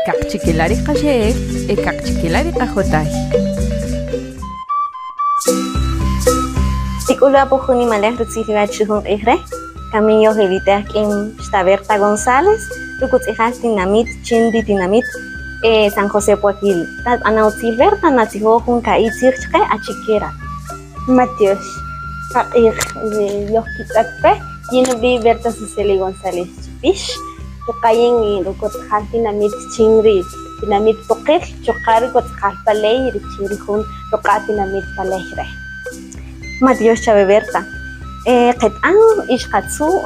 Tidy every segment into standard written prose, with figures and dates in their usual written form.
Kaqchikela' ri qaxe'el e kaqchikela' ri qajotay. Tik'ulu apo jun nimalej rutzil iwach ri jun q'ij re', kamin yojilitej k'in xta Berta González, rukutz'ijal tinamit chin ri tinamit San José Poaquil. Tab'ana utzil Berta, natzijoj jun ka'i' tzij chqe achike rat. Matyox qaq'ij yojkitz'ët pe, yin nub'i' Berta Ceceli González Chipix, chuqa' yin rukotz'ijal tinamit chin ri tinamit Poqil, chuqa' rukotz'ijal paley richin ri jun ruq'a' tinamit paley re'. Matyox chawe Berta. Qeta'm y xqatzu'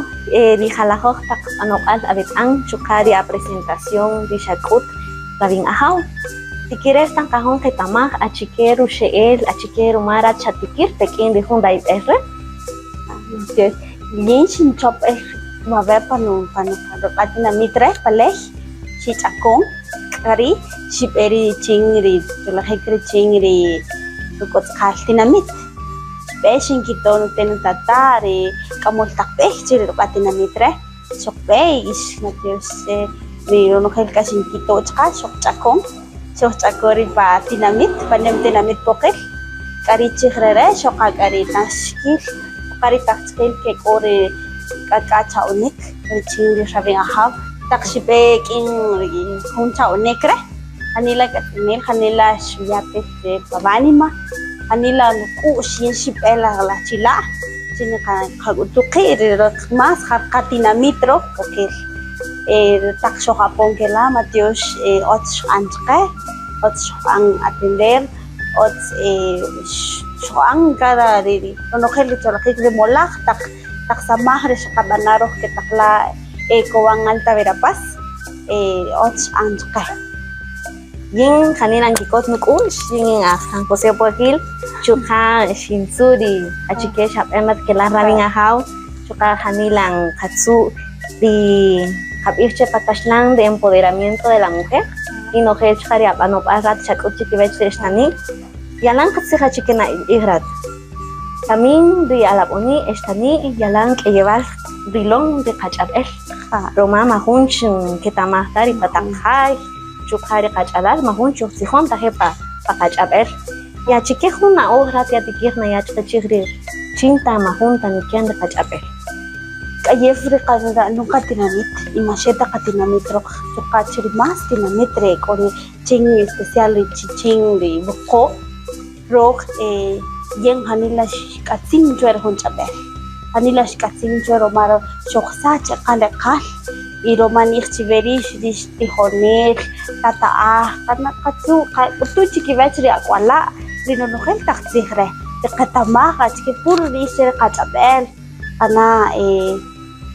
ri jalajoj taq b'anob'äl aweta'm chuqa' ri a-presentación ri xak'üt Rabin Ajaw. Tikirel ta nqajo' nqetamaj achike ruxe'el, achike ruma rat xatikïr pek'in ri jun rayb'el re'? Yin xinchop el wawe' pa ruq'a' tinamit re' pa ley, xich'akon, k'a ri' xib'e richin ri cholajik richin ri rukotz'jal tinamit. Xib'e xinkito' nute' nutata' ri k'amöl taq b'ey chi ri ruq'a' tinamit re'. Xojb'e y matyox ri ronojel k'a xinkito' chuqa' xojch'akon, xojch'akon ri pa tinamit, pa nem tinamit Poqil, k'a ri chij rere' xoqa k'a ri naxkil, chuqa' ri taq chikil ke k'o ri k'ak'a' cha'onik richin ri Rabin Ajaw, taq xib'e k'in ri jun cha'onik re' janila k'atzinel, janila xuya' pe pa wánima, janila nuk'u'x yin xib'e la chila'. Chi niqak'utu qi' ri más jar qatinamit roj Poqil. Taq xojapon kela' matyox otz xb'an chaqe, otz xojb'an atender, otz xojb'an cada ri ronojel ri cholajik ri molaj taq taq samaj ri xeqab'ana' roj ke taq la' Cobán Alta Verapaz otz xb'an chaqe. Yin janila nkikot nuk'u'x, yin aj San José Poaquil, chuqa' xintzu' ri achike xab'en rat kela' Rabin Ajaw, chuqa' janila nqatzu' ri nqab'ij che pa kaxlan de empoderamiento de la mujer y nojel chuqa' ri ab'anob'al rat xak'ut chikiwech ri ixtani', yalan qatzij achike na'ij rat. Kamin ri alab'oni' ixtani' yalan k'eyewal rilon ri qach'ab'el, ruma majun nketamaj ta ri pa taq jay. Chuqa' ri qach'alal majun chojtzijon ta je' pa qach'ab'el. Y achike jun na'oj rat yatikir naya' chqe chij ri chin ta majun ta niken ri qach'ab'el? K'ayew ri nun qatinamit y ma xe ta qatinamit röj, chuqa' chi ri más tinamit re k'o ri chin especial ri chin ri Wuqo' röj yen janila xk'atzin chwe ri jun ch'ab'äl, janila xk'atzin chwe ruma xojsach eqal eqal y ruma nij chiwe rïx, rïx tijonel, tata'aj, qatzu' qak'utu' chikiwäch ri ak'wala' ri ronojel taq tzij re' tiqetamaj achike puro rïx che ri qach'ab'äl qana'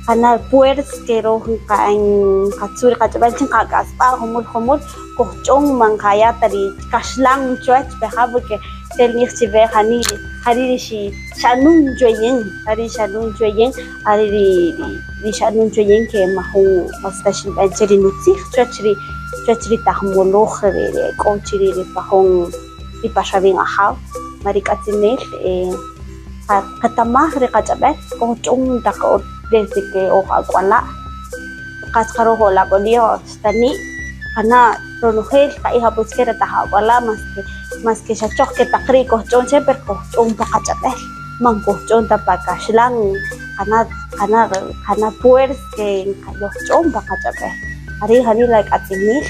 qana' puers ke röj nqatzu' ri qach'ab'äl chin qak'asb'a' jumul jumul kojch'on man nqaya' ta ri kaxlan chuwäch peja' porque tel nij chiwe jani' jari' ri xa'nun chwe yin, jari' xa'nun chwe yin, jari' ri xa'nun chwe yin ke majun otz ta xinb'än che ri nutzij chuwäch ri chuwäch ri taq moloj ri e k'o chiri' ri pa jun ri pa Xab'in Ajaw ma ri k'atzinel qetamaj ri qach'ab'äl kojch'on taq desde ke oj ak'wala' qas röj oj alab'oni' oj xtani' qana' ronojel qa'ij apo chike ri taq ak'wala' más ke xa choj ke taq ri' kojch'on che pero kojch'on pa qach'ab'äl man kojch'on ta pa kaxlan qana' qana' qana' puers ke yojch'on pa qach'ab'äl jari' janila k'atzinel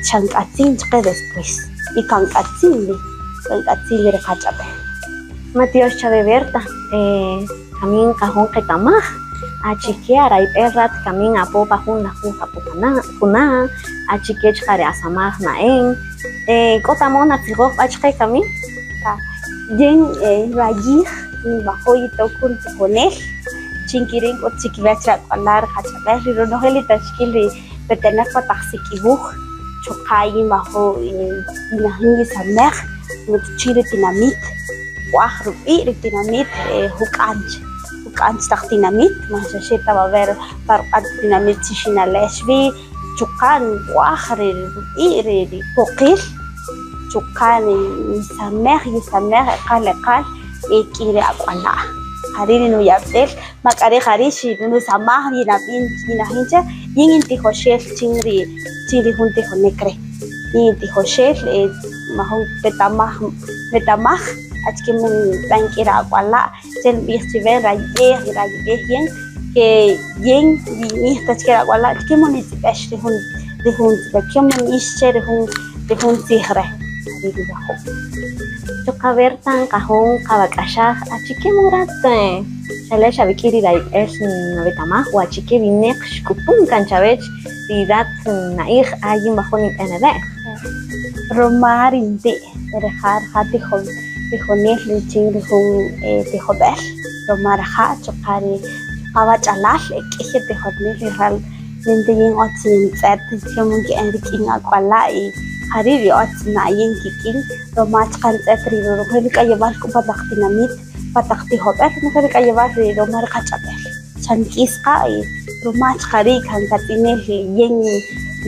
xa nk'atzin chaqe después y kan k'atzin wi kan k'atzin wi ri qach'ab'äl. Matyox chawe Berta, kamin qajun qetamaj achike arayb'el rat kamin apo pa jun lajuj apo juna', achike chuqa' ri asamaj na'en, k'o ta mood natzijoj b'a' chaqe kamin? Yin rayij ninwajo' yitok jun tijonel chin ke ri' nk'ut chikiwech ri ak'wala' ri qach'ab'äl ri ronojel ri tachkil ri petenäq pa taq sik'iwuj, chuqa' yinwajo' yinajin yisamej richin ri tinamit, k'waj rub'i' ri tinamit juk'an chik, juk'an chik taq tinamit man xa xe ta wawe' pa ruq'a' tinamit chi xinalex wi, chuqa' nk'waj ri rub'i' ri poqil, chuqa' nisamej yisamej eqal eqal kik'in ri ak'wala', Jari' ri nuyab'el, ma k'a ri' jari' xi nusamaj yinab'in yinajin che yin in tijoxel chin ri chin ri jun tijonik re'. Yin in tijoxel majun wetamaj wetamaj achike nb'än k'in ri ak'wala' che nb'ij chiwe nrayib'ej nrayib'ej yin ke yin yinb'ij ta chike ri ak'wala' achike man nitz'ib'ex ri jun ri jun achike man nb'ix che ri jun ri jun tzij re', jari' ri nwajo'. Chuqa' Berta nqajo' nqawak'axaj achike mul rat xalex awik'in ri rayib'el nawetamaj o achike winäq xk'utun kan chawech ri rat na'ij ah yin nwajo' ninb'än re'. Ruma ri nti' rija' rija' tijon tijonel richin ri jun tijob'el ruma raja' chuqa' ri chuqa' wach'alal e k'iy e tijonel ri ral yin yin otz yintz'et che nki'än rik'in ak'wala' y jari' ri otz nna' yin kik'in ruma chuqa' ntz'et ri ronojel ri k'ayewal k'o pa taq tinamit pa taq tijob'el ronojel ri k'ayewal ri ruma ri qach'ab'el xa nk'is qa y ruma chuqa' ri' kan k'atzinel yin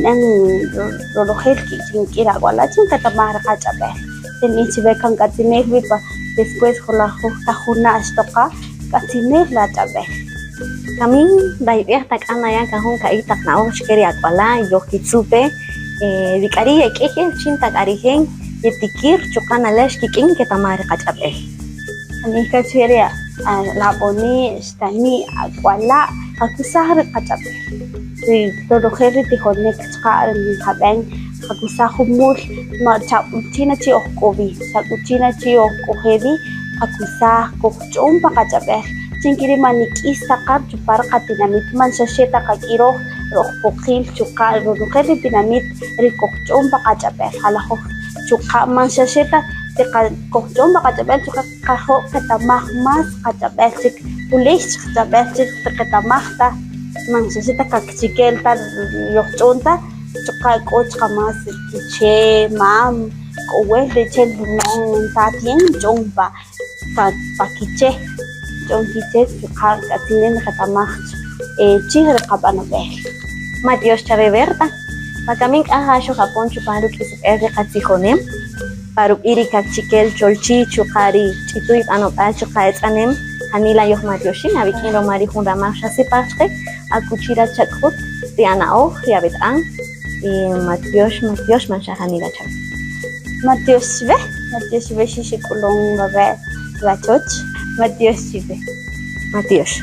n'en ronojel kik'in ri ak'wala' chin nqetamaj ri qach'ab'el xinb'ij chiwe kan k'atzinel wi pa después julajuj taq juna' xtoqa k'atzinel la ch'ab'el. Kamin nrayb'ej ta k'a naya' kan jun ka'i' taq na'oj chike ri ak'wala' yojkitzu' pe ri k'a ri' yek'iy el chin ta k'a rije' yetikir chuqa' nalex kik'in nketamaj ri qach'ab'el. Nb'ij ka chwe ri alab'oni', xtani', ak'wala' qakusaj ri qach'ab'el, ri ronojel ri tijonik chuqa' ri nqab'en qakusaj jumul ma xab'uchi na chi oj k'o wi, xab'uchi na chi oj k'oje' wi qakusaj kojch'on pa qach'ab'el chin ke ri' man nik'is ta qa chupan ri qatinamit man xa xe ta qak'in röj röj poqil chuqa' ronojel ri tinamit ri kojch'on pa qach'ab'el jalajoj chuqa' man xa xe ta kojch'on pa qach'ab'el chuqa' qajo' qetamaj más qach'ab'el chik juley chik ch'ab'el chik tiqetamaj ta man xa xe ta kaqchikel ta yojch'on ta chuqa' k'o chuqa' más K'iche', Mam, k'o wel richin non ntat yin nch'on pa pa K'iche', nch'on K'iche' chuqa' k'atzinel nqetamaj chij ri qab'anob'el. Matyox chawe Berta, wakami k'a ja xojapon chupan ruk'isib'el ri qatzijonem, pa rub'i' ri Kaqchikel Cholchi chuqa' ri Ch'ituy B'anob'äl chuqa' Etz'anem, janila yojmatyoxin awik'in ruma ri jun ramaj xasipaj chqe akuchi rat xak'ut ri ana'oj, ri aweta'm. Y matyox, matyox man xa janila chawe. Matyox chiwe, matyox chiwe xixik'ulun wawe' wachoch, matyox chiwe. Matyox.